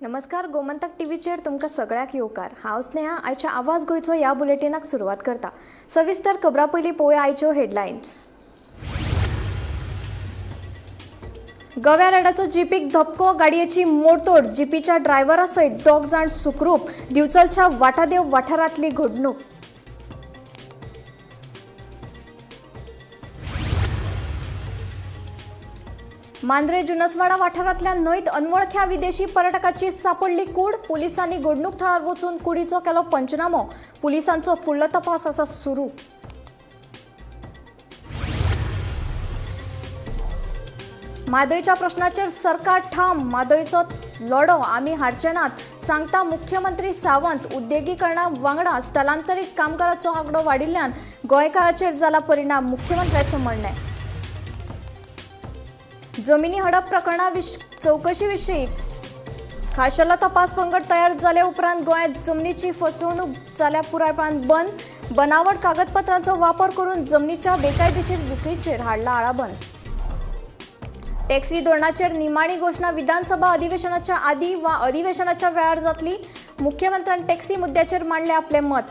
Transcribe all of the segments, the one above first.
नमस्कार, गोमंतक टीव्हीचेर तुमकां सगळ्याक येवकार. हांव स्नेहा. आयच्या आवाज गोंयचो ह्या बुलेटिनाक सुरवात करता. सविस्तर खबरां पयलीं पळोवया आयच्यो हेडलायन्स. गव्या रेड्याचो जिपीक धपको, गाडयेची मोडतोड. जिपीच्या ड्रायव्हरा सयत दोग जाण सुखरूप. दिवचलच्या वाठादेव वाठारांतली घडणूक. मांद्रे जुनसवाडा वाठारांतल्या न्हंयत अनवळख्या विदेशी पर्यटकाची सापडली कूड. पोलिसांनी घडणूक थळार वचून कुडीचो केलो पंचनामो. पोलिसांचो फुडलो तपास आसा सुरू. म्हादयच्या प्रश्नाचेर सरकार ठाम. म्हादयचो लढो आमी हारचे नात, सांगता मुख्यमंत्री सावंत. उद्देगीकरणा वांगडा स्थलांतरीत कामगारांचो आंकडो वाडिल्ल्यान गोंयकाराचेर जाला परिणाम, मुख्यमंत्र्याचें म्हणणें. जमिनी हडप प्रकरणा चवकशी विशीं खाशेलो तपास पंगड तयार जाले उपरांत गोंयांत जमनीची फसवणूक जाल्या पुरायपणान बंद. बनावट कागदपत्रांचो वापर करून जमनीच्या बेकायदेशीर विक्रीचेर हाडला आळाबंद. टॅक्सी धोरणाचेर निमाणी घोशणा विधानसभा अधिवेशनाच्या आदी वा अधिवेशनाच्या वेळार जातली. मुख्यमंत्र्यान टॅक्सी मुद्द्याचेर मांडले आपले मत.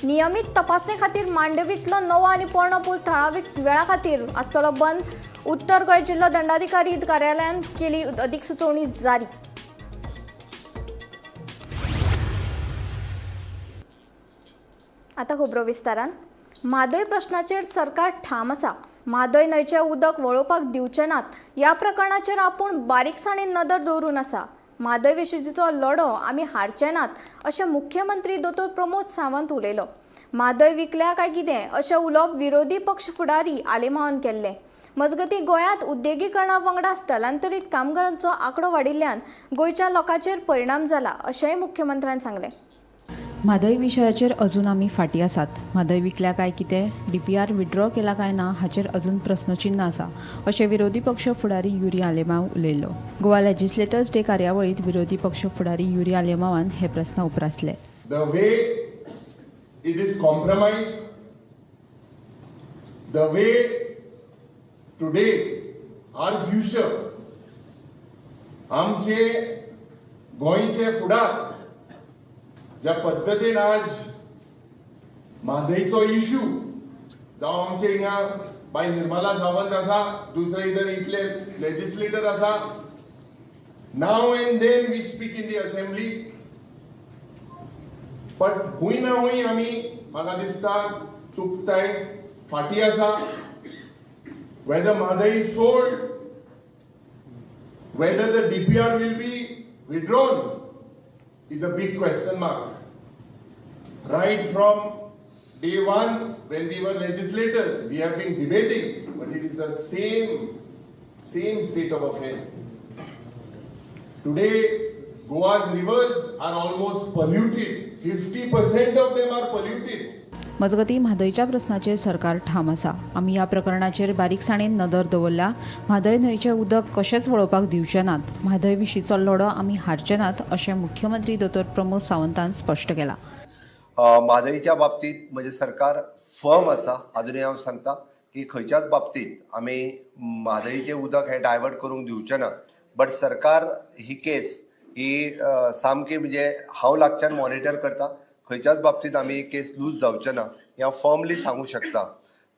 नियमीत तपासणे खातीर मांडवींतलो नवो आनी पोरणो पूल थळावीक वेळा खातीर आसतलो बंद. उत्तर गोंय जिल्लो दंडाधिकारी कार्यालयान केली अधिक सुचोवणी जारी. आतां खबरो विस्तारान. म्हादय प्रश्नाचेर सरकार ठाम आसा. म्हादय न्हंयचें उदक वळोवपाक दिवचे नात. ह्या प्रकरणाचेर आपूण बारीकसाणेन नदर दवरून आसा. म्हादय विशींचो लढो आमी हारचे नात, अशें मुख्यमंत्री दोतोर प्रमोद सावंत उलयलो. म्हादय विकल्या काय कितें अशें उलोवप विरोधी पक्ष फुडारी आलेमांवान केल्लें. मजगतीं, गोंयांत उद्देगीकरणा वांगडा स्थलांतरीत कामगारांचो आंकडो वाडिल्ल्यान गोंयच्या लोकांचेर परिणाम जाला, अशेंय मुख्यमंत्र्यान सांगलें. म्हादय विशयाचेर अजून आमी फाटीं आसात. म्हादय विकल्या काय कितें, डीपीआर विड्रॉ केला काय ना, हाचेर अजून प्रस्नचिन्न आसा, अशें विरोधी पक्ष फुडारी युरी आलेमांव उलयलो. गोवा लेजिस्लेटर्स डे कार्यावळींत विरोधी पक्ष फुडारी युरी आलेमांवान हे प्रस्न उप्रासले. The way it is compromised, the way today our future, आमचे गोंयचे फुडार ज्या पद्दतीन आज म्हादयचो इशू जावं, आमचे हिंगा बाय निर्मला सावंत आसा, दुसरे इधर इतले लेजिस्लेटर आसा. Now and then we speak in the assembly, but खूंय ना खूंय आमी म्हाका दिसता चुकताय, फाटीं आसा. Whether Mhadei is sold, whether the DPR will be withdrawn is a big question mark. Right from day one, when we were legislators, we have been debating, but it is the same state of affairs. Today, Goa's rivers are almost polluted. 50% of them are polluted. मजगतीं, म्हादयच्या प्रस्नाचेर सरकार ठाम आसा. आमी ह्या प्रकरणाचेर बारीकसाणेन नदर दवरल्या. म्हादय न्हंयचें उदक कशेंच वळोवपाक दिवचे नात. म्हादय विशींचो लढो आमी हारचे नात, अशें मुख्यमंत्री दोतोर प्रमोद सावंतान स्पश्ट केलां. म्हादईच्या बाबतीत म्हजें सरकार फर्म आसा. अजुनूय हांव सांगता की खंयच्याच बाबतीत आमी म्हादईचें उदक हें डायवर्ट करूंक दिवचें ना. बट सरकार ही केस ही सामकी, म्हणजे हांव लागच्यान मॉनिटर करता. खंयच्याच बाबतीत आमी ही केस लूज जावचे ना, हें हांव फर्मली सांगू शकता.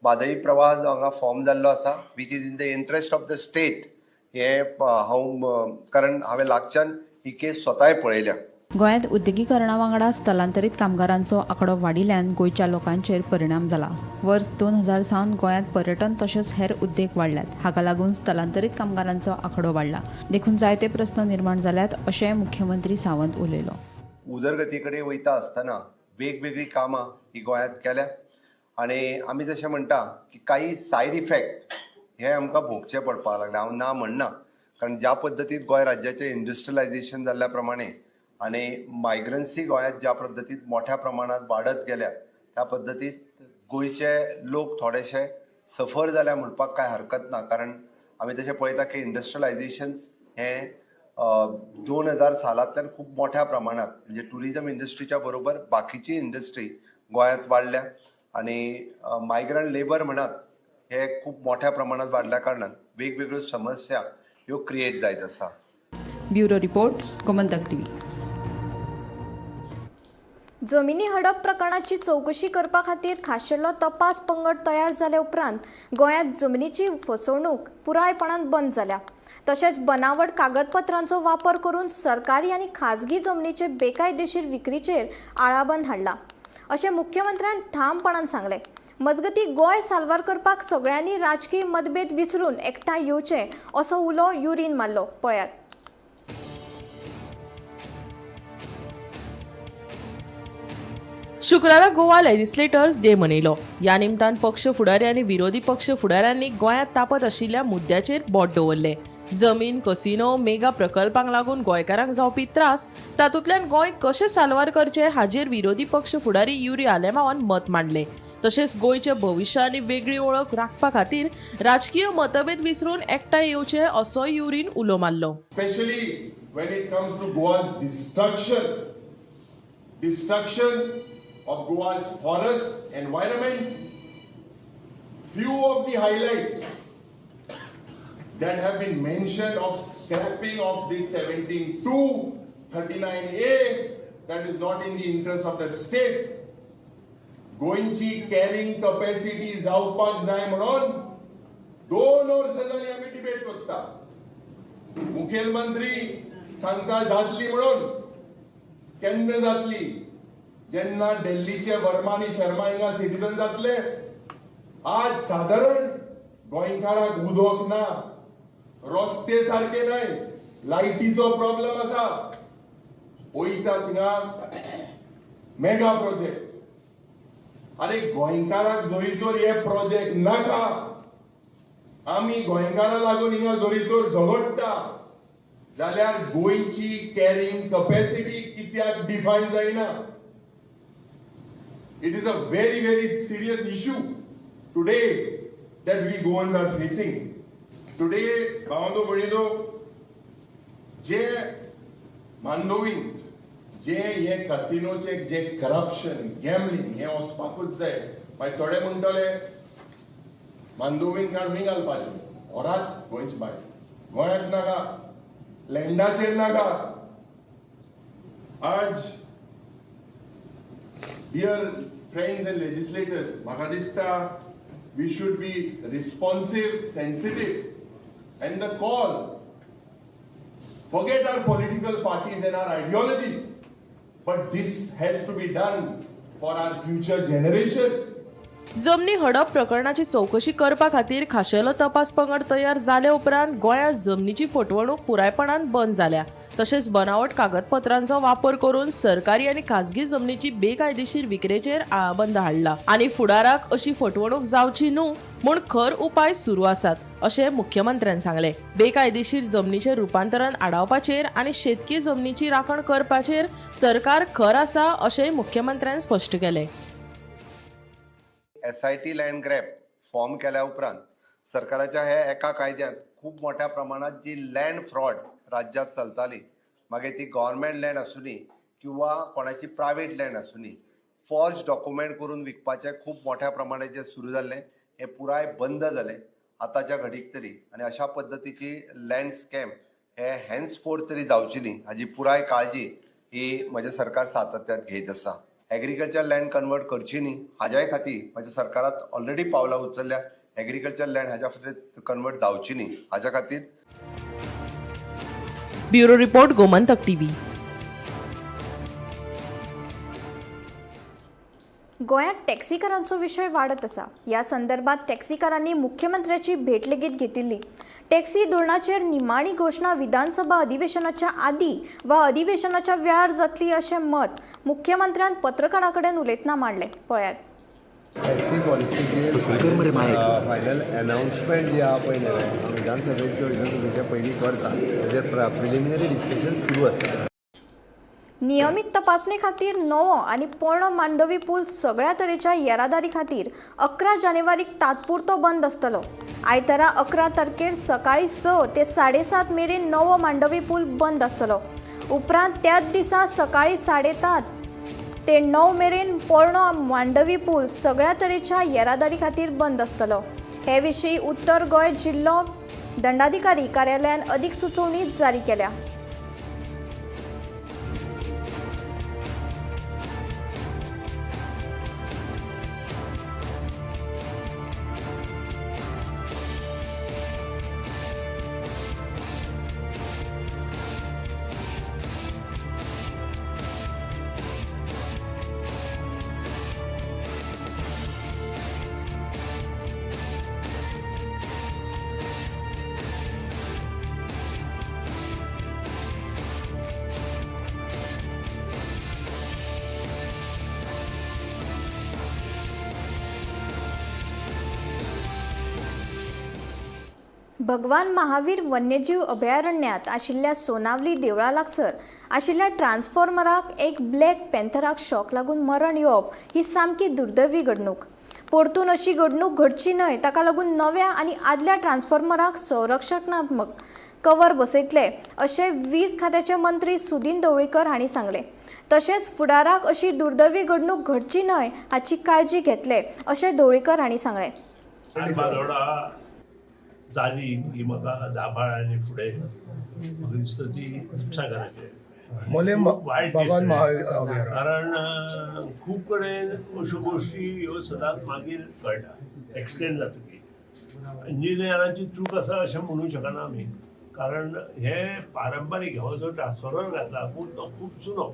म्हादई प्रवाह जो हांगा फॉर्म जाल्लो आसा, which is in the interest of the state, हें हांव, कारण हांवें लागच्यान ही केस स्वताय पळयल्या. गोंयांत उद्देगीकरणा वांगडा स्थलांतरीत कामगारांचो आंकडो वाडिल्ल्यान गोंयच्या लोकांचेर परिणाम जाला. वर्स 2000 सावन गोंयांत पर्यटन तशेंच हेर उद्देग वाडल्यात. हाका लागून स्थलांतरीत कामगारांचो आंकडो वाडला. देखून जायते प्रस्न निर्माण जाल्यात, अशेंय मुख्यमंत्री सावंत उलयलो. उदरगती कडेन वयता आसतना वेगवेगळीं कामां ही गोंयांत केल्या आनी आमी जशें म्हणटा की काही सायड इफेक्ट हे आमकां भोगचे पडपाक लागले. हांव ना म्हणना, कारण ज्या पद्दतीन गोंय राज्याचें इंडस्ट्रियलायझेशन जाल्ल्या प्रमाणे आनी मायग्रन्सी गोंयांत ज्या पद्दतीन मोठ्या प्रमाणांत वाडत गेल्या, त्या पद्दतीत गोंयचे लोक थोडेशे सफर जाल्या म्हणपाक कांय हरकत ना. कारण आमी तशें पळयता की इंडस्ट्रियलायझेशन हें 2000 सालांतल्यान खूब मोठ्या प्रमाणात, म्हणजे टुरिजम इंडस्ट्रीच्या बरोबर बाकीची इंडस्ट्री गोंयांत वाडल्या आनी मायग्रंट लेबर म्हणात. हे खूब मोठ्या प्रमाणात वाडल्या कारणान वेगवेगळ्यो समस्या ह्यो क्रिएट जायत आसा. Bureau report, Gomantak TV. जमिनी हडप प्रकरणाची चवकशी करपा खातीर खाशेलो तपास पंगड तयार जाले उपरांत गोंयांत जमनीची फसवणूक पुरायपणान बंद जाल्या. तशेंच बनावट कागदपत्रांचो वापर करून सरकारी आनी खाजगी जमनीचे बेकायदेशीर विक्रीचेर आळाबंद हाडला अशें मुख्यमंत्र्यान ठामपणान सांगलें. मजगतीं, गोंय साल्वार करपाक सगळ्यांनी राजकीय मतभेद विसरून एकठांय येवचे असो उलो युरीन मारलो. पळयात. शुक्रारा गोवा लेजिस्लेटर्स डे मनयलो. ह्या निमतान पक्ष फुडारी आनी विरोधी पक्ष फुडाऱ्यांनी गोंयांत तापत आशिल्ल्या मुद्द्याचेर बोट दवरलें. जमीन, कसिनो, मेगा प्रकल्पांक लागून गोंयकारांक जावपी त्रास, तातूंतल्यान गोंय कशें साल्वार करचें हाजेर विरोधी पक्ष फुडारी युरी आलेमांवान मत मांडलें. तशेंच गोंयचें भविश्य आनी वेगळी वळख राखपा खातीर राजकीय मतभेद विसरून एकठांय येवचे असोय युरीन उलो मारलो. Especially when it comes to Goa's destruction of Goa's forest, environment. Few of the highlights that have been mentioned of scrapping of this 17.2, 39A, that is not in the interest of the state. गोंयची carrying capacity जावपाक जाय म्हणून 2 वर्सां जालीं आमी debate करता. मुखेलमंत्री सांगता जातली म्हणून, केन्ना जातली? जेन्ना दिल्लीचे वर्मा आनी शर्मा हिंगा सिटीजन जातले. आज सादारण गोंयकाराक उदक ना, रस्ते सारके न्हय, लायटीचो प्रॉब्लम आसा. वयता थिंगा मेगा प्रोजेक्ट. अरे गोंयकाराक जरी तर हे प्रोजेक्ट नाका, आमी गोंयकारां लागून हिंगा जरी तर झगडटा जाल्यार गोंयची कॅरिंग कपॅसिटी कित्याक डिफायन जायना? It is a very very serious issue today that we Goans are facing today. भावांदो भयणींनो, जे मांडोवींत जे हे कसिनोचे जे करप्शन, गॅमलिंग हें वचपाकूच जाय. मागीर थोडे म्हणटले मांडोवीन काण खंय घालपाचें, व्हरात गोंयचे भायर, गोंयांत नाका, लँडाचेर नाका. आज डियर फ्रेंड्स एंड लेजिस्लेटर्स, म्हाका दिसता we should be responsive, sensitive and the call, forget our political parties and our ideologies, but this has to be done for our future generation. जमनी हडप प्रकरणाची चवकशी करपा खातीर खाशेलो तपास पंगड तयार जाले उपरांत गोंयांत जमनीची फटवणूक पुरायपणान बंद जाल्या. तशेंच बनावट कागदपत्रांचो वापर करून सरकारी आनी खाजगी जमनीची बेकायदेशीर विक्रेचेर आळाबंद हाडला आनी फुडाराक अशी फटवणूक जावची न्हू म्हूण खर उपाय सुरू आसात अशें मुख्यमंत्र्यान सांगलें. बेकायदेशीर जमनीचें रुपांतरण आडावपाचेर आनी शेतकी जमनीची राखण करपाचेर सरकार खर आसा अशेंय मुख्यमंत्र्यान स्पश्ट केलें. SIT land grab form केल्या उपरांत सरकाराच्या ह्या एका कायद्यांत खूब मोठ्या प्रमाणात जी लँड फ्रॉड राज्यात चलताली, मागीर ती गव्हर्मेंट लँड आसुनी किंवा कोणाची प्रायवेट लँड आसुनी, फॉर्ज डॉक्युमेंट करून विकपाचें खूब मोठ्या प्रमाणात जें सुरू जाल्लें हें पुराय बंद जालें आतांच्या घडीक तरी. आनी अशा पद्दतीची लँड स्कॅम हे हेन्स फोर्थ तरी जावची न्ही हाजी पुराय काळजी ही म्हजें सरकार सातत्यात घेयत आसा. एग्रीकल्चर लँड कन्वर्ट करची न्ही हाज्याय खातीर म्हज्या सरकारात ऑलरेडी पावलां उचलल्या. एग्रीकल्चर लँड हाज्या खातीर कन्वर्ट जावची न्ही हाज्या खातीर. Bureau report, Gomantak TV. गोंयांत टॅक्सीकारांचो विशय वाडत आसा. ह्या संदर्भात टॅक्सीकारांनी मुख्यमंत्र्याची भेट लेगीत घेतिल्ली. टॅक्सी धोरणाचेर निमाणी घोशणा विधानसभा अधिवेशनाच्या आदीं वा अधिवेशनाच्या वेळार जातली अशें मत मुख्यमंत्र्यान पत्रकारां कडेन उलयतना मांडलें. पळयात. टॅक्सी पॉलिसीचेर फायनल अनाउन्समेंट जी आहा पळय न्ही, विधानसभेत किंवा विधानसभेच्या पयलीं करता. ताजेर प्रिलिमिनरी डिस्कशन सुरू आसा. नियमीत तपासणे खातीर नवो आनी पोरणो मांडवी पूल सगळ्या तरेच्या येरादारी खातीर 11 जानेवारीक तात्पुरतो बंद आसतलो. आयतारा 11 तारखेर सकाळीं 6 ते 7:30 मेरेन नवो मांडवी पूल बंद आसतलो. उपरांत त्याच दिसा सकाळीं 7:30 ते 9 मेरेन पोरणो मांडवी पूल सगळ्या तरेच्या येरादारी खातीर बंद आसतलो. हे विशीं उत्तर गोंय जिल्लो दंडाधिकारी कार्यालयान अदीक सुचोवणी जारी केल्या. भगवान महावीर वन्यजीव अभयारण्यात आशिल्ल्या सोनावली देवळा लागसर आशिल्ल्या ट्रान्सफॉर्मराक एक ब्लॅक पॅन्थराक शॉक लागून मरण येवप ही सामकी दुर्दैवी घडणूक. परतून अशी घडणूक घडची न्हय ताका लागून नव्या आनी आदल्या ट्रान्सफॉर्मराक संरक्षणात्मक कवर बसयतले अशें वीज खात्याचे मंत्री सुदिन ढवळीकर हांणी सांगलें. तशेंच फुडाराक अशी दुर्दैवी घडणूक घडची न्हय हाची काळजी घेतले अशें ढवळीकर हांणी सांगलें. जाली ही म्हाका दाभाळ आनी फुडें म्हाका दिसता ती उपसागराचेर मोलेम वायट भगवान दिसलें. महावीर कारण खूब कडेन अश्यो गोश्टी ह्यो सदांच मागीर कळटा, एक्सटेंड जातकीर. इंजिनियराची चूक आसा अशें म्हणूं शकना आमी, कारण हे पारंपारीक हो जो ट्रान्सफॉर्मर घातला पूण तो खूब जुनो,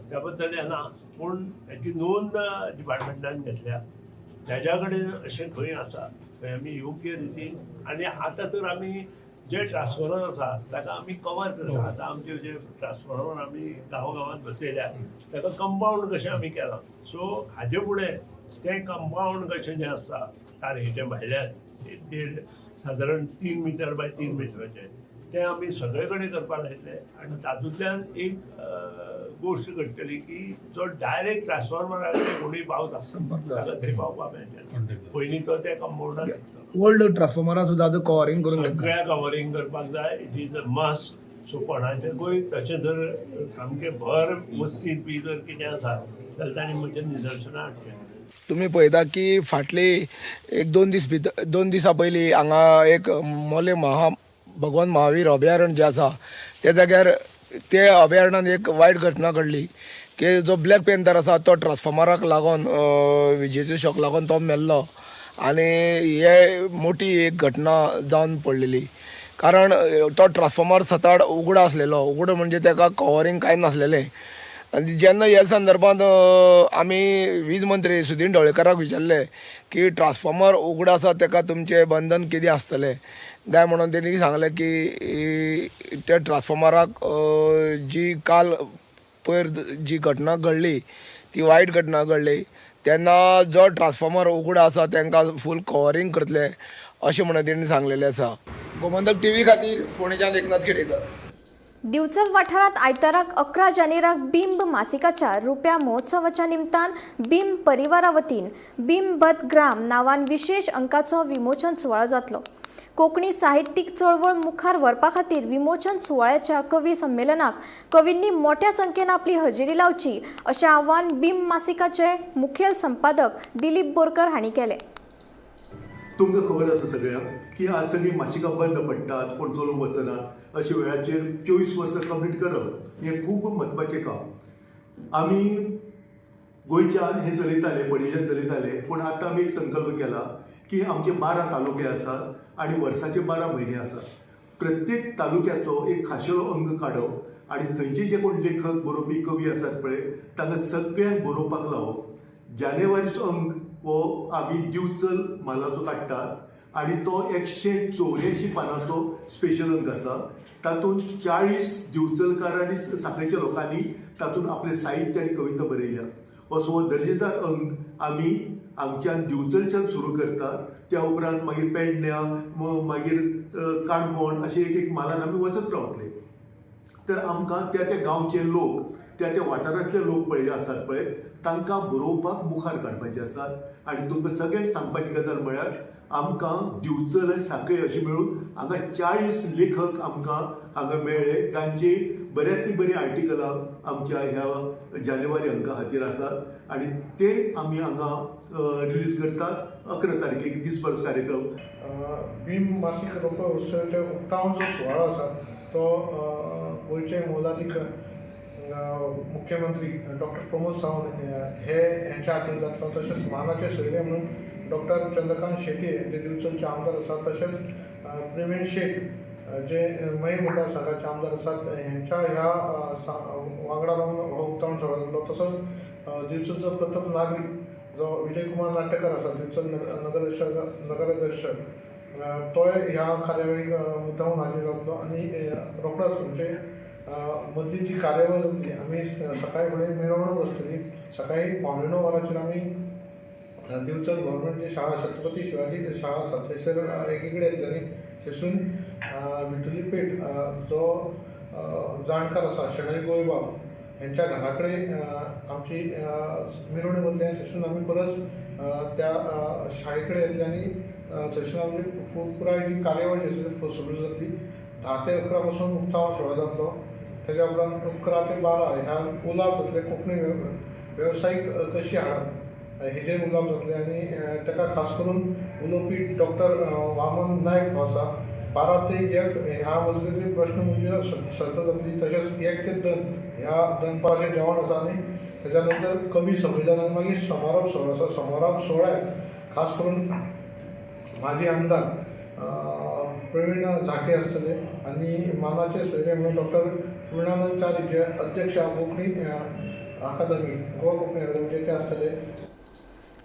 त्या बद्दल येना, पूण ताची नोंद डिपार्टमेंटान घेतल्या. ताज्या कडेन अशें खंय आसा थंय आमी योग्य रितीन, आनी आतां तर आमी जे ट्रान्सफॉर्मर आसा ताका आमी कवर करता. आतां आमचे जे ट्रान्सफॉर्मर आमी गांव गांवांत बसयल्या ताका कंपावंड कशें आमी केलां. सो हाजे फुडें तें कंपावंड कशें जें आसता तारेच्या भायल्यान देड सादारण 3 मिटर बाय 3 मिटराचें तें आमी सगळे कडेन करपाक लायतले. आनी तातूंतल्यान एक गोश्ट घडटली की जो डायरेक्ट ट्रान्सफॉर्मरा कडेन कोणूय पावता ताका थंय पावपाक मेळटलें. पयलीं तो त्या कंपावंडार ओल्ड ट्रान्सफॉर्मरा सुद्दां आतां कवरींग करून घेतला, सगळ्या कवरींग करपाक जाय. It is a must. So कोणाचेकूय तशें जर सामकें भर मस्तीत बी जर कितें आसा जाल्यार तांणी म्हजें निदर्शनां हाडचें. तुम्ही पळयता की फाटली एक दोन दीस भितर 2 दिसां पयलीं हांगा एक मोले भगवान महावीर अभयारण्य जें आसा त्या जाग्यार ते अभयारण्यान एक वायट घटना घडली की जो ब्लॅक पॅन्थर आसा तो ट्रान्सफॉर्मराक लागून विजेचो शॉक लागून तो मेल्लो आनी हे मोठी एक घटना जावन पडलेली. कारण तो ट्रान्सफॉर्मर सताड उगडो आसलेलो, उगडो म्हणजे ताका कवरींग कांय नासलेलें. आनी जेन्ना ह्या संदर्भात आमी वीज मंत्री सुदिन ढवळीकराक विचारलें की ट्रान्सफॉर्मर उगडो आसा ताका तुमचें बंधन कितें आसतलें काय म्हणून तेणी सांगलें की त्या ट्रान्सफॉर्मराक जी काल पयर जी घटना घडली ती वायट घटना घडली तेन्ना जो ट्रान्सफॉर्मर उगडो आसा तांकां फूल कवरींग करतले अशें म्हणून तेणी सांगलेलें आसा. गोमंतक टीव्ही खातीर फोंडेच्यान एकनाथ खेडेकर. दिवचल वाठारांत आयताराक 11 जानेराक बिंब मासिकाच्या रुप्या महोत्सवाच्या निमतान बिंब परिवारा वतीन बिंबत ग्राम नांवान विशेष अंकाचो विमोचन सुवाळो जातलो. कोंकणी साहित्यीक चळवळ मुखार व्हरपा खातीर विमोचन सुवाळ्याच्या कवी संमेलनाक कवींनी मोठ्या संख्येन आपली हजेरी लावची अशें आवाहन बिंब मासिकाचे मुखेल संपादक दिलीप बोरकर हांणी केलें. तुमकां खबर आसा सगळ्यांक की आज सगळीं मासिकां बंद पडटात, कोण चलोवंक वचनात. अशा वेळाचेर 24 वर्सां कंप्लीट करप हें खूब म्हत्वाचें काम. आमी गोंयच्यान हें चलयताले, पणजेच्यान चलयताले, पूण आतां आमी एक संकल्प केला की आमचे 12 तालुके आसात आनी वर्साचे 12 म्हयने आसात. प्रत्येक तालुक्याचो एक खाशेलो अंक काडप आनी थंयचे जे कोण लेखक, बरोवपी, कवी आसात पळय तांकां सगळ्यांक बरोवपाक लावप. जानेवारीचो अंक हो आमी दिवचल म्हालाचो काडटात आनी तो 184 पानाचो स्पेशल अंक आसा. तातूंत 40 दिवचलकार आनी सांखळेच्या लोकांनी तातूंत आपलें साहित्य आनी कविता बरयल्या. असो हो दर्जेदार अंक आमी हांगच्यान दिवचलच्यान सुरू करतात. त्या उपरांत मागीर पेडण्या, मागीर काणकोण अशें एक एक म्हालान आमी वचत रावतले. तर आमकां त्या त्या गांवचे लोक त्या त्या वाठारांतले लोक पळय आसात पळय तांकां बरोवपाक मुखार काडपाचे आसात. आनी तुमकां सगळ्यांक सांगपाची गजाल म्हळ्यार आमकां दिवचल आनी सांखळी अशें मेळून हांगा 40 लेखक आमकां हांगा मेळ्ळे, जांची बऱ्यांतली बरीं आर्टिकलां आमच्या ह्या जानेवारी अंका खातीर आसात आनी ते आमी हांगा रिलीज करतात 11 तारखेक दीसभर कार्यक्रम. भीम मासीक रौप्य उत्सवाचो उक्तावण जो सुवाळो आसा तो गोंयचे मोलादीक मुख्यमंत्री डॉक्टर प्रमोद सावंत हे हेंच्या हातीन जातलो. तशेंच मानाचे सोयरे म्हणून डॉक्टर चंद्रकांत शेट्ये जे दिवचलचे आमदार आसात, तशेंच प्रवीण शेट जे मये मतदारसंघाचे आमदार आसात हेंच्या ह्या वांगडा रावन हो उक्तावण सुवाळो जातलो. तसोच दिवचलचो प्रथम नागरीक जो विजय कुमार नाटेकर आसा, दिवचल नगराध्यक्ष, तोय ह्या कार्यावळीक मुद्दामून हाजीर रावतलो. आनी रोखडोच म्हणजे मदली जी कार्यावळ जातली, आमी सकाळी फुडें मिरवणूक आसतली. सकाळी 8:45 वरांचेर आमी दिवचल गव्हर्मेंट जी शाळा छत्रपती शिवाजी शाळा आसा थंयसर एकीकडेन येतले आनी थंयसून विठुली पेठ जो जाणकार आसा शणै गोंयबाब हेंच्या घरा कडेन आमची मिरवणूक वतली आनी थंयसून आमी परत त्या शाळे कडेन येतले आनी थंयसून आमची पुराय जी कार्यावळ जी आसा ती सुरू जातली. 10 ते 11 पासून उक्तावण सुवाळो जातलो. तेज्या उपरांत 11 ते 12 ह्या उलोवप जातलें, कोंकणी वेवसायीक कशी हाडप हेजेर उलोवप जातलें आनी ताका खास करून उलोवपी डॉक्टर वामन नायक हो आसा. 12 ते 1 ह्या मजगतीं प्रश्न म्हणजे सर्त जातली. तशेंच 1 ते 2 ह्या दनपारचें जेवण आसा आनी तेज्या नंतर कवी संमेलन आनी मागीर समारोप सुवाळो आसा. समारोप सुवाळ्याक खास करून माजी आमदार प्रवीण झाके आसतले आनी मानाचे सोयरे म्हणून डॉक्टर पूर्णानंद च्यारी जे अध्यक्ष कोंकणी अकादमी, गोवा कोंकणी अकादमीचे ते आसतले.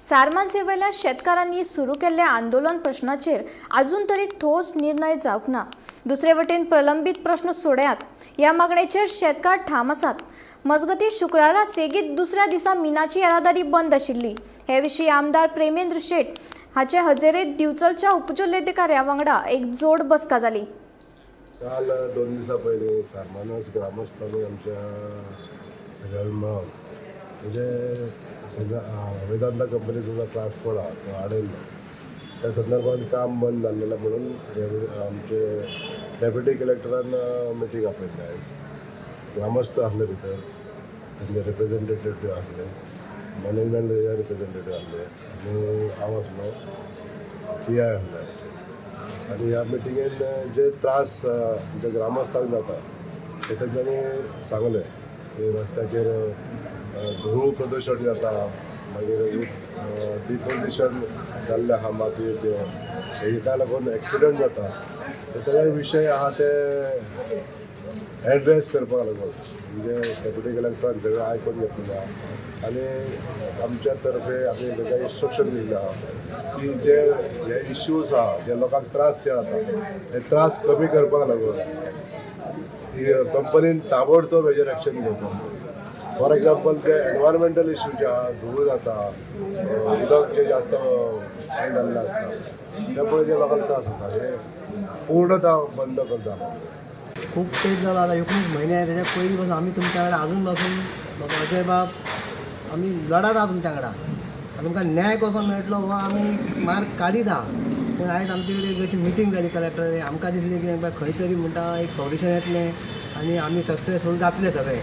सारमानसेवेल्या शेतकारांनी सुरू केल्ल्या आंदोलन प्रश्नाचेर अजून तरी ठोस निर्णय जावंक ना. दुसरे वटेन प्रलंबीत प्रश्न सोडयात ह्या मागणेचेर शेतकार ठाम आसात. मजगतीं शुक्रारा सेगीत दुसऱ्या दिसा मिनाची येरादारी बंद आशिल्ली. हे विशीं आमदार प्रेमेंद्र शेट हाचे हजेरेंत दिवचलच्या उपजिल्ल्याधिकाऱ्या वांगडा एक जोड बसका जाली. काल 2 दिसां पयलीं सारमानस ग्रामस्थांनी आमच्या सगळ्यांनी मेळोन म्हणजे सगळ्या वेदांता कंपनीचो जो ट्रान्सपोर्ट आहा तो आडयल्लो, त्या संदर्भात काम बंद जाल्लेलें म्हणून आमचे डेप्युटी कलेक्टरान मिटींग आपयल्ली आयज. ग्रामस्थ आसले भितर, तेंचे रिप्रेझेंटेटीव आसले, मॅनेजमेंट रिप्रेझेंटेटीव आसले आनी हांव आसलो, पी I आसले आमचे. आनी ह्या मिटिंगेन जे त्रास आमच्या ग्रामस्थांक जाता ते तेंच्यांनी सांगलें की रस्त्याचेर धूळ प्रदूशण जाता, मागीर डिपोजिशन जाल्लें आहा मातयेचें, हेका लागून एक्सिडंट जाता. हे सगळे विशय आहा ते एड्रेस करपाक लागून म्हणजे डेप्युटी कलेक्टरान सगळें आयकून घेतलेलें आहा आनी आमच्या तर्फे आमी ताका इन्स्ट्रक्शन दिल्लें आहा की जे हे इश्यूज आहा, जे लोकांक त्रास जे जाता हे त्रास कमी करपाक लागून कंपनीन ताबडतोब हेजेर एक्शन घेवपाक. फॉर एग्जाम्पल जे एनवायरमेंटल इश्यू जे आहा, धूळ जाता, उदक जे जास्त हें जाल्लें आसता, त्यामुळे जे लोकांक त्रास जाता हे पूर्णतः बंद करता. खूब तेंप जालो आतां 19 म्हयने, तेज्या पयलीं पासून आमी तुमच्या वांगडा अजून पासून बाबा अजय बाब आमी लढत आहा तुमच्या वांगडा. तुमकां न्याय कसो मेळटलो हो आमी मार्ग काडीत आहा. पूण आयज आमचे कडेन अशी मिटींग जाली कलेक्टरान, आमकां दिसलें की खंय तरी म्हणटा एक सोल्युशन येतलें आनी आमी सक्सेसफूल जातले सगळे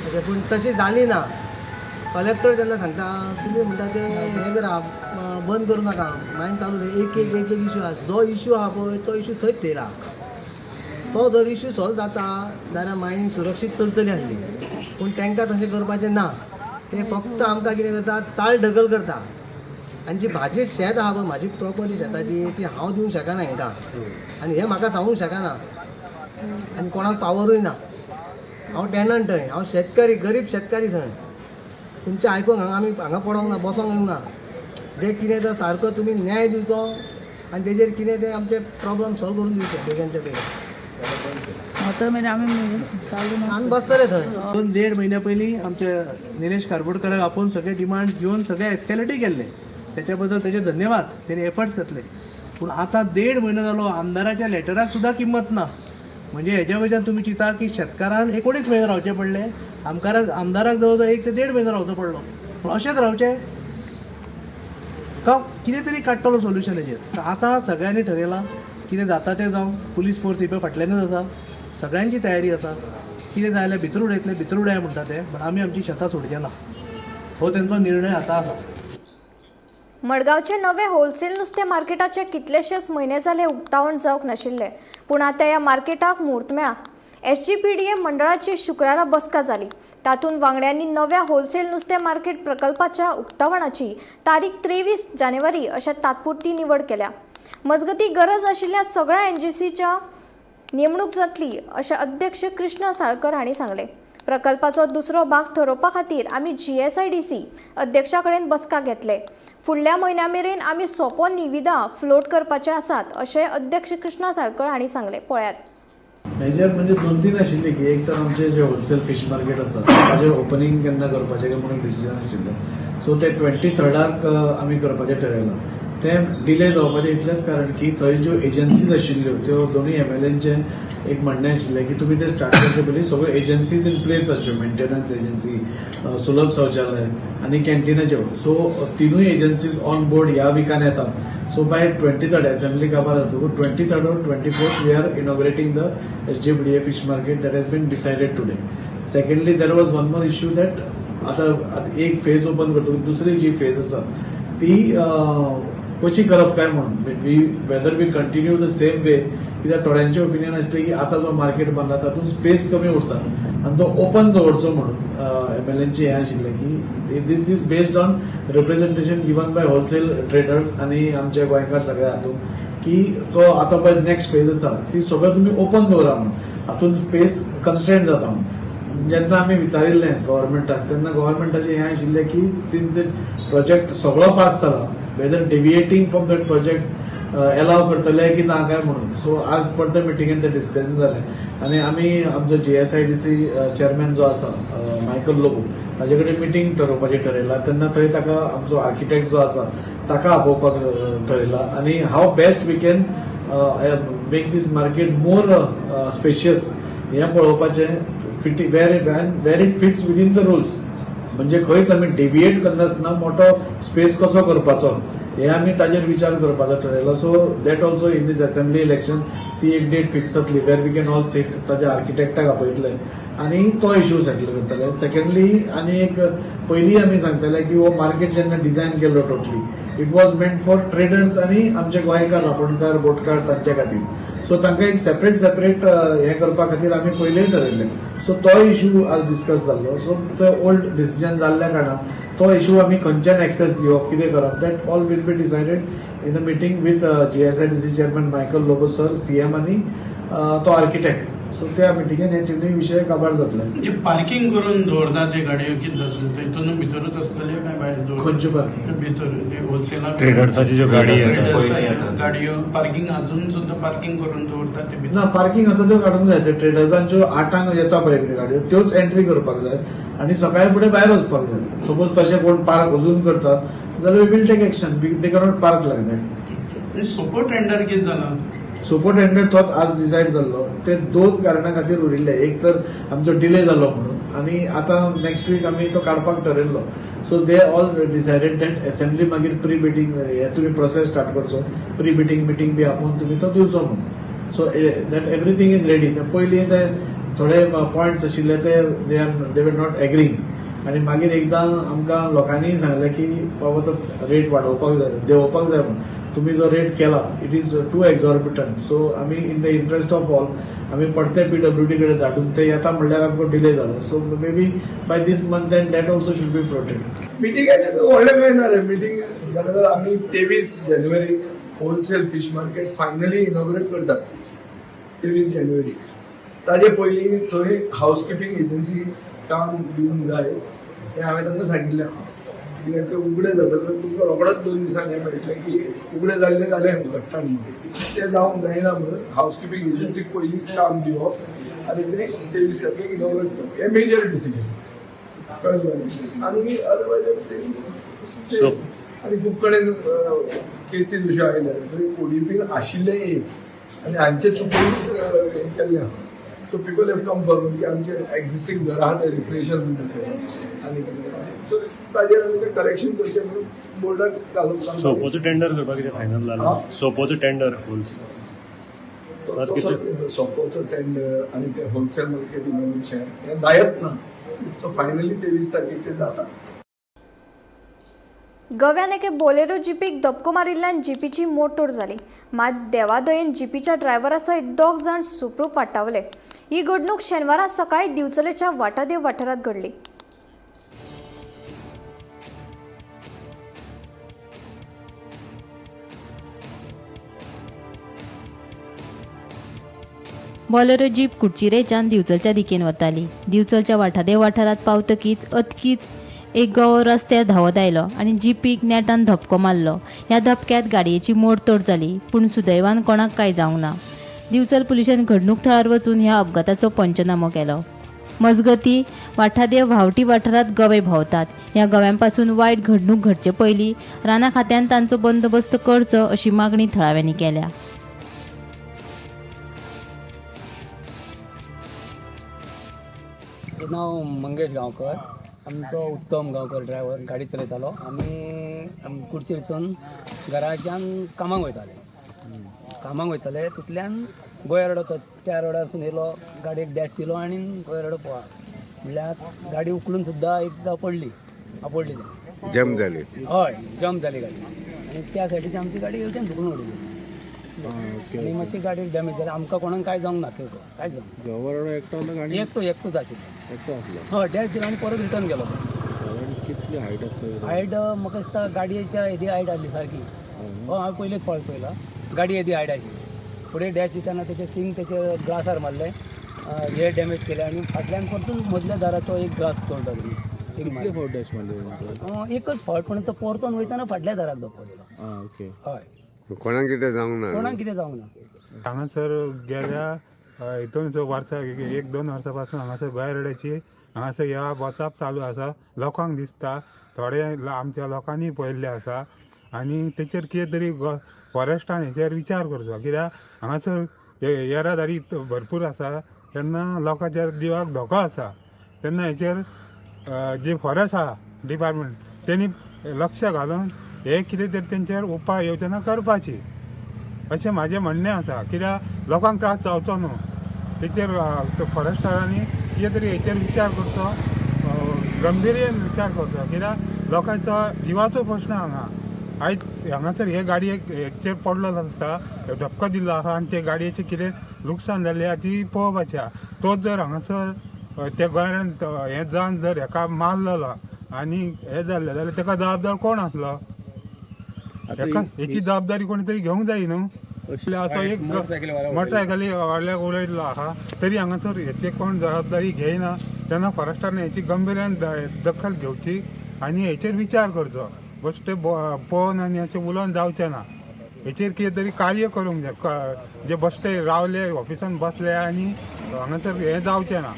अशें, पूण तशें जाली ना. कलेक्टर जेन्ना सांगता तुमी म्हणटा तें हें करा, बंद करूं नाका, मागीर चालू एक एक एक एक इशू आहा, जो इशू आहा पळय तो इशू थंयच थेयला. तो जर इशू सॉल्व जाता जाल्यार मायनींग सुरक्षीत चलतली आसली. पूण तांकां तशें करपाचें ना. ते फक्त आमकां कितें करता, चाल ढकल करता. आनी जी म्हाजी शेत आहा पळय, म्हाजी प्रॉपर्टी शेताची ती हांव दिवंक शकना हेंकां, आनी हें म्हाका सांगूंक शकना आनी कोणाक पावरूय ना. हांव टेनंट थंय, हांव शेतकारी, गरीब शेतकारी थंय. तुमचें आयकूंक हांगा आमी हांगा पडोंक ना, बसोंक येवंक ना. जें कितें तें सारको तुमी न्याय दिवचो आनी तेजेर कितें तें आमचें प्रॉब्लम सॉल्व करून दिवचें बेगीनच्या बेगीन. आमी बसतले थंय. 2-1.5 म्हयन्या पयलीं आमच्या निलेश कारबोडकराक आपोवन सगळे डिमांड घेवन सगळे एस्केलेटूय केल्ले, तेच्या बद्दल तेजे धन्यवाद, तेणी एफर्ट्स घेतले. पूण आतां 1.5 म्हयनो जालो, आमदाराच्या लेटराक सुद्दां किंमत ना. म्हणजे हेज्या वयल्यान तुमी चिंता की शेतकारान 19 म्हयने रावचें पडलें, आमकाराक आमदाराक जवळ जवळ 1 ते 1.5 म्हयनो रावचो पडलो. पूण अशेंच रावचें का कितें तरी काडटलो सोल्युशन हेजेर. आतां सगळ्यांनी ठरयलां कितें जाता तें जावं, पुलीस फोर्स ही पळय फाटल्यानूच आसा, सगळ्यांची तयारी आसा. कितें जाय जाल्यार भितर उडयतले, भितर उडय म्हणटा ते, पण आमी आमची शेतां सोडचे ना, हो तेंचो निर्णय आतां आसा. मडगांवचे नवे होलसेल नुस्तें मार्केटाचे कितलेशेच म्हयने जाले उक्तावण जावंक नाशिल्लें, पूण आतां ह्या मार्केटाक म्हूर्त मेळ्ळा. SGPDA मंडळाची शुक्रारा बसका जाली. तातूंत वांगड्यांनी नव्या होलसेल नुस्तें मार्केट प्रकल्पाच्या उक्तावणाची तारीख 23 जानेवारी अशा तात्पुरती निवड केल्या. मजगती गरज आशिल्ल्या सगळ्या NGCच्या नेमणूक जातली अशें अध्यक्ष कृष्णा साळकर हांणी सांगलें. प्रकल्पाचो दुसरो भाग थरोवपा खातीर आमी GSIDC अध्यक्षा कडेन बसका घेतले. फुडल्या म्हयन्या मेरेन आमी सोपो निविदा फ्लोट करपाचे आसात अशें अध्यक्ष कृष्णा साळकर हांणी सांगलें. पळयात. मेजर म्हणजे 2-3 आशिल्ले की एक तर आमचे जे होलसेल फिश मार्केट आसा ताजेर ओपनिंग केन्ना करपाचें काय म्हणून डिसिजन आशिल्लें. सो ते 23rd आमी करपाचें ठरयलां. तें डिले जावपाचें इतलेंच कारण की थंय ज्यो एजन्सीज आशिल्ल्यो त्यो दोनूय MLAंचें एक म्हणणें आशिल्लें की तुमी ते स्टार्ट करचे पयलीं सगळ्यो एजन्सीज इन प्लेस आसच्यो, मेंटेनन्स एजन्सी, सुलभ शौचालय आनी कॅन्टिनाच्यो. सो तिनूय एजन्सीज ऑन बोर्ड ह्या विकान येतात. सो बाय 23rd assembly काबार जातकूच 23rd or 24th we are inaugurating the SGPDA fish market that has been decided today. Secondly there was one more issue that आतां एक फेज ओपन करतकूच दुसरी जी फेज आसा ती कशी करप काय म्हणून we whether we continue the same way, कित्याक थोड्यांचें ओपिनियन आसलें की आतां जो मार्केट बांदला तातूंत स्पेस कमी उरता आनी तो ओपन दवरचो म्हणून MLAंचें हें आशिल्लें की this is based on representation given by wholesale traders आनी आमचे गोंयकार सगळे हातूंत की तो आतां पळय नेक्स्ट फेज आसा ती सगळें तुमी ओपन दवरा म्हणून हातूंत स्पेस कन्स्ट्रेंट जाता म्हणून. जेन्ना आमी विचारिल्लें गव्हर्मेंटाक तेन्ना गव्हर्मेंटाचें हें आशिल्लें की सिन्स that project सगळो पास जाला, whether deviating from that project allow करतले की ना काय म्हणून. सो आज परते मिटिंगेन ते डिस्कशन जालें आनी आमी आमचो GSIDC chairman जो आसा मायकल लोबो ताजे कडेन मिटींग ठरोवपाचें ठरयलां. तेन्ना थंय ताका आमचो आर्किटेक्ट जो आसा ताका आपोवपाक ठरयलां आनी how best we can make this market more spacious हें पळोवपाचें, fit where it fits within the rules, म्हणजे खंयच आमी डेविएट करनासतना मोठो स्पेस कसो करपाचो हे आमी ताजेर विचार करपाचो ठरयलो. So that also in this assembly election ती एक डेट फिक्स जातली where we can all sit, ताज्या आर्किटेक्टाक आपयतले आनी तो इशू सेटल करतले. सेकंडली आनी एक पयलीं आमी सांगताले की हो मार्केट जेन्ना डिझायन केल्लो totally it was meant for traders आनी आमचे गोंयकार रापणकार बोटकार तांच्या खातीर. सो तांकां एक सेपरेट सेपरेट हें करपा खातीर आमी पयलींय ठरयल्लें. सो तो इशू आज डिस्कस जाल्लो. सो तो ओल्ड डिसिजन जाल्ल्या कारणान तो इशू आमी खंयच्यान एक्सेस दिवप कितें करप that all will be decided in a meeting with GSIDC chairman Michael Lobo sir, CM आनी तो आर्किटेक्ट. सो त्या मिटिंगेन हे तिनूय विशय काबार जातले. म्हणजे पार्किंग करून दवरता ते गाडयो कितें जातलें थंय भितरूच आसतल्यो काय भायर दवर? खंयच्यो पार्किंग? भितर होलसेलाक ट्रेडर्साची ज्यो गाडी येता. गाडयो पार्किंग अजून सुद्दां पार्किंग करून दवरता ते ना, पार्किंग आसा त्यो काडूंक जाय. ते ट्रेडर्सांच्यो 8ांक येता पळय कितें गाडयो त्योच एंट्री करपाक जाय आनी सकाळी फुडें भायर वचपाक जाय. सपोज तशें कोण पार्क अजून करता जाल्यार we will take action, they cannot park like that. सोपो टेंडर कितें जाला? सोपो टेंडर तोच आज डिसायड जाल्लो. ते 2 कारणां खातीर उरिल्ले, एक तर आमचो डिले जालो म्हणून आनी आतां नेक्स्ट वीक आमी तो काडपाक ठरयल्लो. So they all decided that assembly मागीर प्री बिडींग हे तुमी प्रोसेस स्टार्ट करचो, प्री बिडींग मिटींग बी आपोवन तुमी तो दिवचो म्हणून. So that everything is ready. ते पयलीं ते थोडे पॉयंट्स आशिल्ले ते they were not agreeing आनी मागीर एकदां आमकां लोकांनीय सांगलें की बाबा तो रेट वाडोवपाक जाय, देंवोवपाक जाय म्हणून. तुमी जो रेट केला it is too exorbitant. So आमी in the interest of all आमी परते PWD कडेन धाडून ते येता म्हणल्यार आमकां डिले जालो. So maybe by this month and that also should be floated. मिटिंगाचें व्हडलें कांय ना रे. मिटींग जनरल आमी 23 जानेवारीक wholesale fish market finally inaugurate करतात 23 जानेवारीक. ताजे पयलीं थंय हावस किपींग एजन्सी काम दिवंक जाय हें हांवें तांकां सांगिल्लें आहा. कित्याक ते उगडे जातकच तुमकां रोखडोच 2 दिसांनी हें मेळटलें की उगडे जाल्लें जालें घट्टाण म्हणून. तें जावंक जायना म्हणून हावस किपींग एजन्सीक पयलीं काम दिवप आनी तें 23 तारखेक इनॉग्रेट करप हें मेजर डिसिजन, कळ्ळें तुका? आनी अदरवायज आनी खूब कडेन केसीस अश्यो आयल्या जंय ओडीपीन आशिल्लें एक आनी हांचे चुकून हें केल्लें आहा. So people have come forward की आमचे एक्झिस्टींग घरां आहा ते रिक्रिएशन म्हणटा ते आनी कितें, सो ताजेर आमी तें करेक्शन करचें म्हणून बोर्डाक घालून काम. सोपोचो टेंडर करपाक कितें फायनल जाला? सोपोचो टेंडर होलसेल. तसो सोपोचो टेंडर आनी ते होलसेल मार्केट इनॉग्रेशन हें जायत ना. सो फायनली 23 तारखेक ते जाता. गोव्यान एके बोलेरो जिपीक धपको मारिल्ल्यान जिपीची मोडतोड जाली. मात देवादयेन जिपीच्या ड्रायव्हरा सयत 2 जाण सुखरूप वाटावले. ही घडणूक शेनवारा सकाळी दिवचलेच्या वाटादेव वाठारांत घडली. बॉलेरो जीप कुडचिरेच्यान दिवचलच्या दिकेन वताली. दिवचलच्या वाठादेव वाठारांत पावतकीच अचकीत एक गवो रस्त्यार धांवत आयलो आनी जिपीक नेटान धपको मारलो. ह्या धपक्यांत गाडयेची मोडतोड जाली, पूण सुदैवान कोणाक कांय जावंक ना. दिवचल पुलिशेन घडणूक थळार वचून ह्या अपघाताचो पंचनामो केलो. मजगती वाठादेव व्हांवटी वाठारांत गवे भोंवतात. ह्या गव्यांपासून वायट घडणूक घडचे पयलीं राना खात्यान तांचो बंदोबस्त करचो अशी मागणी थळाव्यांनी केल्या. नांव मंगेश गांवकर, आमचो उत्तम गांवकर ड्रायव्हर गाडी चलयतालो. आमी कुडचेरसून घराच्यान कामाक वयताले. कामाक वयताले तितल्यान गोंया रोड वता त्या रोडारसून येयलो, गाडयेक डॅश दिलो आनी गोंया रोड पळा म्हणल्यार गाडी उखलून सुद्दां एकदां पडली, आपडली, जम जाली. हय, जम जाली गाडी आनी त्या सायडीन आमची गाडी येवच्यान धुकलून उडयली आनी मातशी गाडी डॅमेज जाली. आमकां कोणाक कांय जावंक ना, कांय जावंक ना. एकटो एकटोच आशिल्लो. एकटो आसलो. हय, डॅश दिलो आनी परत रिटर्न गेलो. कितली हायट आसता? हायट म्हाका दिसता गाडयेच्या येदी हायट आसली सारकी. हय, हांवें पयलींच फावट पळयला गाडी येदी हायट आशिल्ली. फुडें डॅश दितना तेचे सिंग तेचे ग्लासार मारले, हे डॅमेज केले आनी फाटल्यान परतून मदल्या दाराचो एक ग्लास तोडलो. कितले फावट डॅश मारले? एकच फावट, पण तो परतून वयतना फाटल्या दाराक धपको दिलो. ओके. हय, कोणाक कितें जावंक ना? कोणाक कितें जावंक ना. हांगासर गेल्या हितून वर्सा 1-2 वर्सां पासून हांगासर गोंय रोडाची हांगासर ह्या वचप चालू आसा. लोकांक दिसता, थोडे आमच्या लोकांनी पळयल्लें आसा आनी तेचेर कितें तरी फॉरेस्टान हेचेर विचार करचो, कित्याक हांगासर येरादारी भरपूर आसा तेन्ना लोकांच्या जिवाक धोको आसा. तेन्ना हेचेर जे फॉरेस्ट आहा डिपार्टमेंट तेणी लक्ष घालून हे कितें तरी तेंचेर उपाय योजना करपाची अशें म्हाजें म्हणणें आसा. कित्याक लोकांक त्रास जावचो न्हू, तेचेर फॉरेस्टरांनी कितें तरी हेचेर विचार करचो, गंभीर्येन विचार करचो, कित्याक लोकांचो जिवाचो प्रश्न हांगा. आयज हांगासर हे गाडयेक हेचेर पडलो आसा, धपको दिल्लो आसा आनी ते गाडयेचें कितें लुकसाण जाल्लें आसा ती पळोवपाची आसा. तोच जर हांगासर त्या गोंयान हें जावन जर हेका मारलेलो आनी हें जाल्लें जाल्यार तेका जबाबदार कोण आसलो? हेची जबाबदारी कोणी तरी घेवंक जाय न्हू. असो एक मोटरसायकली वाडल्याक उडयल्लो आहा तरी हांगासर हेची कोण जबाबदारी घेयना. तेन्ना फॉरेस्टान हेची गंभीर्यान दखल घेवची आनी हेचेर विचार करचो. बेश्टे पळोवन आनी अशें उलोवन जावचें ना. हेचेर कितें तरी कार्य करूंक जाय. जे बश्टे रावले ऑफिसान बसले आनी हांगासर हें जावचें ना.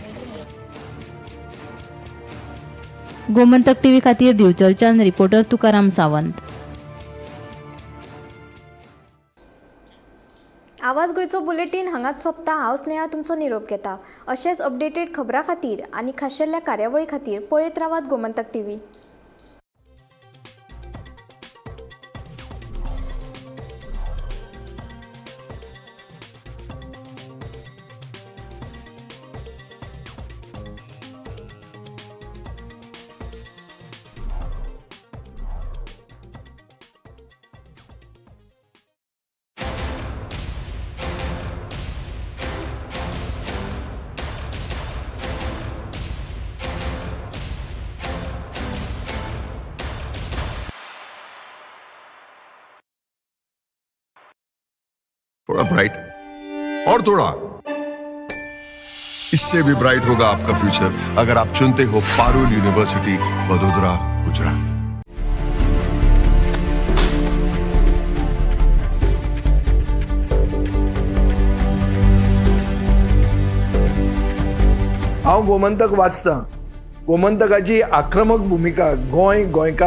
गोमंतक टीव्ही खातीर दिवचलच्यान रिपोर्टर तुकाराम सावंत. आवाज गोंयचो बुलेटीन हांगाच सोंपता. हांव स्नेहा तुमचो निरोप घेता. अशेंच अपडेटेड खबरां खातीर आनी खाशेल्या कार्यावळी खातीर पळयत रावात गोमंतक टीव्ही. थोड़ा ब्राइट और थोड़ा इससे भी ब्राइट होगा आपका फ्यूचर अगर आप चुनते हो पारुल यूनिवर्सिटी, वडोदरा, गुजरात। हांव गोमंतक वाचतां. गोमंतकाची आक्रमक भुमिका गोंय गोंयकार